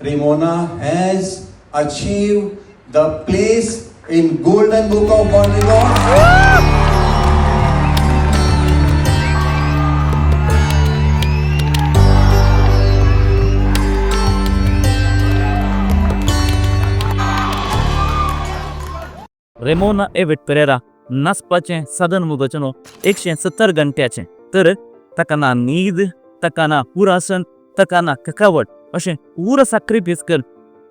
Remona has achieved the place in Golden Book of World Records. Remona Evette Pereira नाचपाचें साधन मुगोचें न्हू 170 घंट्याचें. तर ताका ना न्हीद, ताका ना पुरासन, ताका ना थकावट, अशें पुरो साक्रिफीस कर,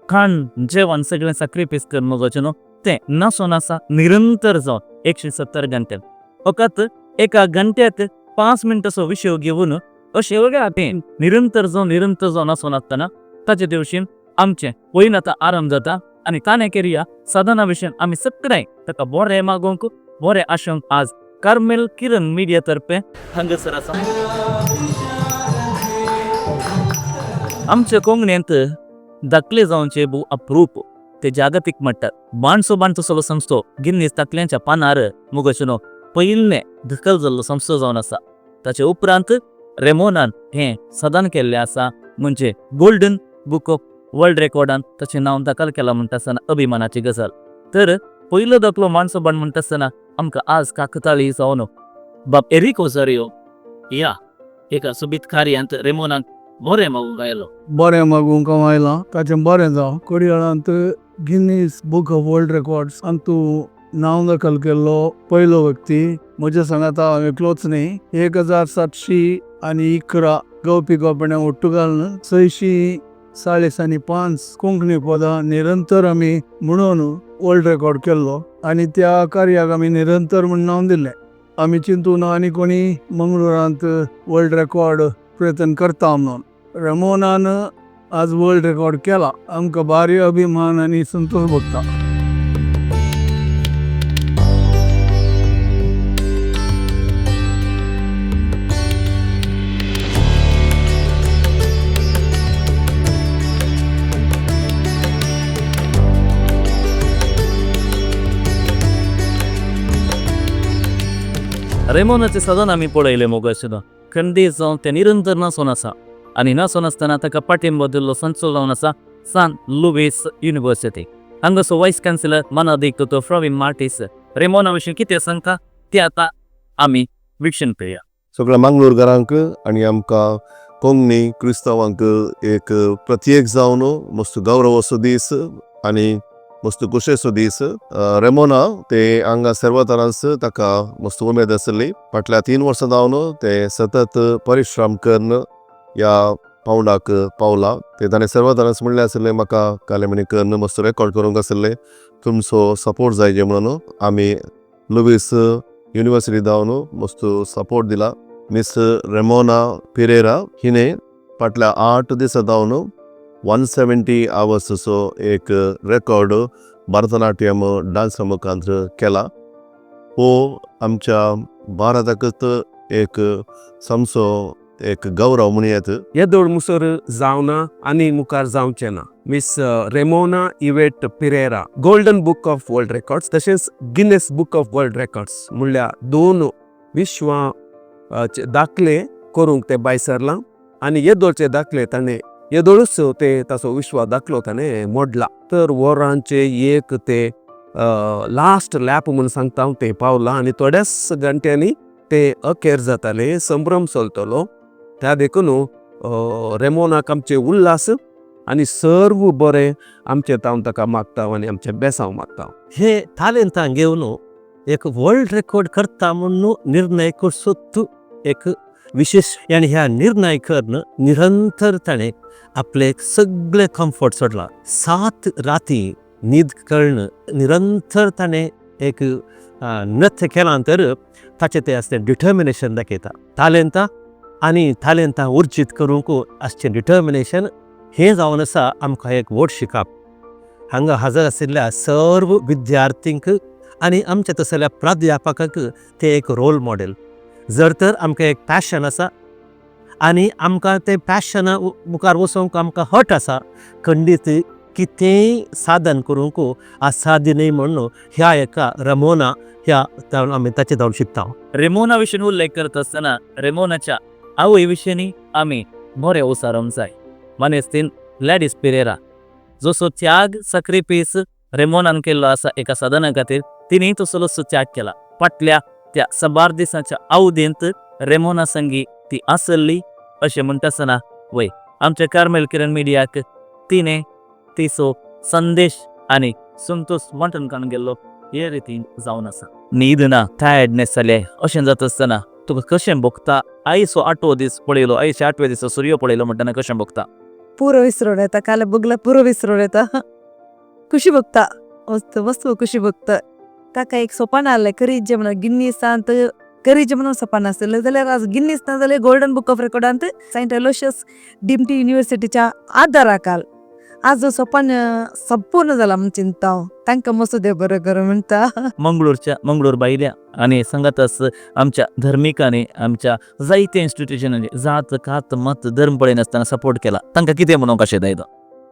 खाण जेवण सगळें साक्रिफीस कर मुगोचें न्हू तें नाचोन आसा निरंतर जावन 170 घंट्यान. फकत एका घंट्याक 5 मिनटाचो विशय घेवन अशें तें निरंतर जावन निरंतर जावन नाचोन आसतना ताचे दिवशीन आमचें पयलीं आतां आराम जाता आनी ताणें केल्या साधना विशयान आमी सगळें ताका बरें मागूंक बरें आशोवंक आज कार्मेल किरण मिडिया तर्फे हांगासर आसा. आमच्या कोंकणींत दाखले जावचे भोव अप्रूप, ते जागतीक म्हणटात. बाणसो बाणसो सगळो संस्थो गिन्नीस दाखल्यांच्या पानार मुगोचें पयलें दखल जाल्लो संस्थो जावन आसा. ताचे उपरांत रेमोनान हें साधन केल्लें आसा, म्हणजे गोल्डन बूक ऑफ वर्ल्ड रेकॉर्डान ताचें नांव दाखल केलां म्हणटा आसतना अभिमानाची गजाल. तर पयलो दाखलो माणसो बाण म्हणटा आसतना आमकां आज काकताळी जावन बाब एरिक ओझारियो ह्या एका सोबीत कार्यांत रेमोनाक बरें मागूंक आयलो. बरें मागूंक हांव आयलां, ताचें बरें जावं. कोडियाळांत Guinness book of world records Antu नांव दखल केल्लो पयलो व्यक्ती म्हज्या सांगाता हांव एकलोच न्ही. 1711 गवपी गोपण्या ఒట్టు घालून 645 कोंकणी पदां निरंतर आमी म्हणून वर्ल्ड रेकॉर्ड केल्लो आनी त्या कार्याक आमी निरंतर म्हूण नांव दिल्लें. आमी चिंतून आनी कोणी मंगळुरांत वर्ल्ड रेकॉर्ड प्रयत्न करता म्हणून रेमोनान आज वर्ल्ड रेकॉर्ड केला. आमकां भारी अभिमान आनी संतोष भोगता. रेमोनाचें सदन आमी पळयलें मोगाचें खंडीत जावन तें निरंतर नाचोन आसा आनी नाचोन आसतना ताका पाठिंबो दिल्लो संचो जावन आसा सान लुवीस युनिवर्सिटी. हांगासो वायस चान्सलर मानादीक दोतोर प्रवीण मार्टीस रेमोना विशीं कितें सांगता तें आतां आमी विक्षण करया. सगळ्या मंगळूरकारांक आनी आमकां कोंकणी क्रिस्तांवांक एक प्रत्येक जावन मस्त गौरव असो दीस आनी मस्त खोशयेचो दीस. रेमोना ते हांगा सर्वतरांस ताका मस्त उमेद आसली. फाटल्या 3 वर्सां जावन ते सतत परिश्रम करून ह्या पावंडाक पावला. ते ताणें सर्वतरांस म्हणलें आसलें म्हाका कालेमणी करून मस्त रेकॉर्ड करूंक आसलें, तुमचो सपोर्ट जाय जे म्हणून आमी लुवीस युनिवर्सिटी जावन मस्त सपोर्ट दिला. मिस रेमोना पिरेरा हिणें फाटल्या 8 दिसां जावन 170 आवर्सचो एक रेकॉर्ड भरतनाट्यम डांसा मुखांत केला. हो आमच्या भारताकच एक सामचो एक गौरव म्हणूं येता. येदोळ मुसर जावना आनी मुखार जावचें ना. Miss Remona Yvette Pereira golden book of world records तशेंच Guinness book of world records म्हणल्यार 2 विश्वां दाखले करूंक ते भायर सरलां आनी येदोळचे दाखले ताणें येदोळूच ते ताचो विश्वा दाखलो ताणें मोडला. तर वरांचे एक ते लास्ट लॅप म्हूण सांगता हांव ते पावलां आनी थोड्याच घंट्यांनी ते अखेर जाताले, संभ्रम चलतलो. त्या देखून रेमोनाक आमचे उल्हास आनी सर्व बरें आमचें तावन ताका मागता आनी आमचें बेसांव मागता. हे तालेंतां घेवन एक वर्ल्ड रेकॉर्ड करता म्हूण निर्णय करचो एक विशेष आनी ह्या निर्णय करून निरंतर ताणें आपले सगळे कम्फर्ट सोडला. 7 राती न्हीद करून निरंतर ताणें एक नृत्य केलां तर ताचें तें आसलें डिटर्मिनेशन दाखयता. तालेंतां आनी तालेंतां उर्जीत करूंक आसचें डिटर्मिनेशन हें जावन आसा आमकां एक व्हड शिकप. हांगा हजर आशिल्ल्या सर्व विद्यार्थींक आनी आमच्या तसल्या प्राध्यापकांक ते एक रोल मॉडेल. जर तर आमकां एक पॅशन आसा आनी आमकां तें पॅशना मुखार वचोंक आमकां हट आसा, खंडीत कितेंय साधन करूंक असाध्य न्हय म्हणून ह्या एका रेमोना ह्या आमी ताचे जावन शिकता. रेमोना विशीं उल्लेख करता आसतना रेमोनाच्या आवय विशीं आमी बरें उसारोंक जाय. मानेस्तीन ग्लॅडीस पिरेरा. जसो त्याग सक्रिफीस रेमोनान केल्लो आसा एका साधना खातीर, तिणें तसलोच त्याग केला. फाटल्या त्या साबार दिसांच्या अवधींत रेमोना संगी ती आसली अशें म्हणटा आसतना वय आमच्या कार्मेल किरण मिडियाक तिणें तिचो संदेश आनी संतोष वांटून काडून गेल्लो हे रितीन जावन आसा. न्हीद ना, टायर्डनेस जालें अशें जाता आसतना तुका कशें भोगता? आयचो आठवो दीस पळयलो, आयच्या आठव्या दिसा सुर्य पळयलो म्हणटना कशें भोगता? पुरो विसरून येता. काल बगला पुरो विसरून येता. खुशी भोगता, मस्त मस्त खुशी भोगता. ताका एक सोपान आहलें करीत म्हणून गिन्नीसांत करीत म्हणून सोपान आसलें जाल्यार आज गिन्नीस ना जाल्यार golden book of रेकॉर्डांत Saint Aloysius डिमटी युनिवर्सिटीच्या आदाराकाल आज सोपान संपूर्ण जाला म्हूण चिंता हांव. तांकां मस्त देव बरें करूं म्हणटा. मंगळूरच्या, मंगळूर भायल्या आनी सांगाताच आमच्या धर्मिकांनी, आमच्या जायत्या इन्स्टिट्युशनांनी जात कात मत धर्म पळयनासतना सपोर्ट केला, तांकां कितें म्हणूंक अशें जायता?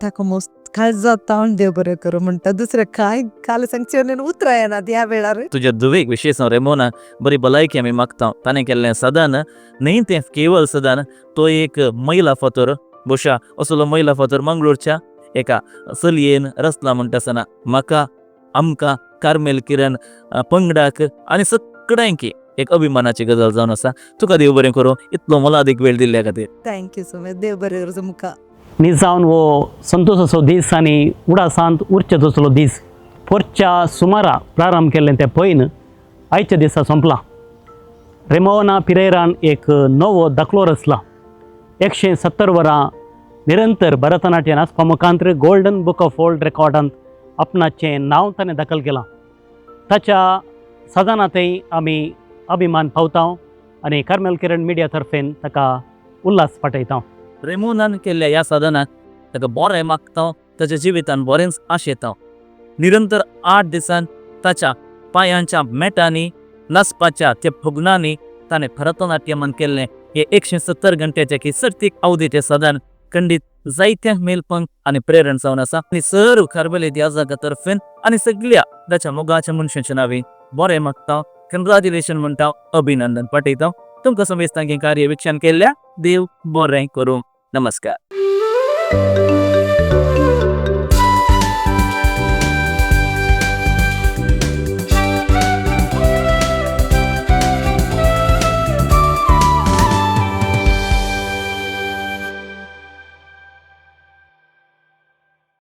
ताका मस्त खास जाता हांव देव बरें करूं म्हणटा. दुसरें कांय काल सांगचें उतरां येनात ह्या वेळार. तुज्या धुवेक, विशेश रेमोना, बरी भलायकी आमी मागता. ताणें केल्लें सदान न्ही तें केवल सदान, तो एक मैला फातर. बोशा असलो मैला फातर मंगळूरच्या एका चलयेन रचला म्हणटा आसतना म्हाका, आमकां कार्मेल किरण पंगडाक आनी सगळ्यांकी एक अभिमानाची गजाल जावन आसा. तुका देव बरें करूं इतलो मोलादीक वेळ दिल्ल्या खातीर. Thank you so much. देव बरें करूं तुमकां. निजावन हो संतोषाचो दीस आनी उडासांत उरचे तसलो दीस. पोरच्या सुमारा प्रारंभ केल्लें तें पयन आयच्या दिसा सोंपलां. रेमोना पिरेरान एक नवो दाखलो रचला. 170 वरां निरंतर भरतनाट्य नाचपा मुखांतर गोल्डन बूक ऑफ वर्ल्ड रेकॉर्डांत आपणाचें नांव ताणें दाखल केलां. ताच्या सदानांतय आमी अभिमान पावता आनी कार्मेल किरण मिडिया तर्फेन ताका उल्हास पाठयता. रेमोनान केल्ल्या ह्या साधनाक ताका बरें मागता, ताच्या जिवितान बरेंच आशेता. निरंतर 8 दिसान ताच्या पांयांच्या मेटांनी नाचपाच्या त्या फुगणांनी ताणें भरतनाट्यमान केल्लें हे 170 घंट्याच्या की सर्तीक अवधीचें साधन खंडीत जायत्या मेलपंक आनी प्रेरण जावन आसा. आनी सर्व कार्मेली दियाजाका तर्फेन आनी सगळ्या ताच्या मोगाच्या मनशाच्या नांवी बरें मागता, कंग्रेच्युलेशन म्हणटा, अभिनंदन पाठयता. तुमकां समेस्तांक हें कार्य विक्षण केल्ल्या देव बरें करूं. नमस्कार.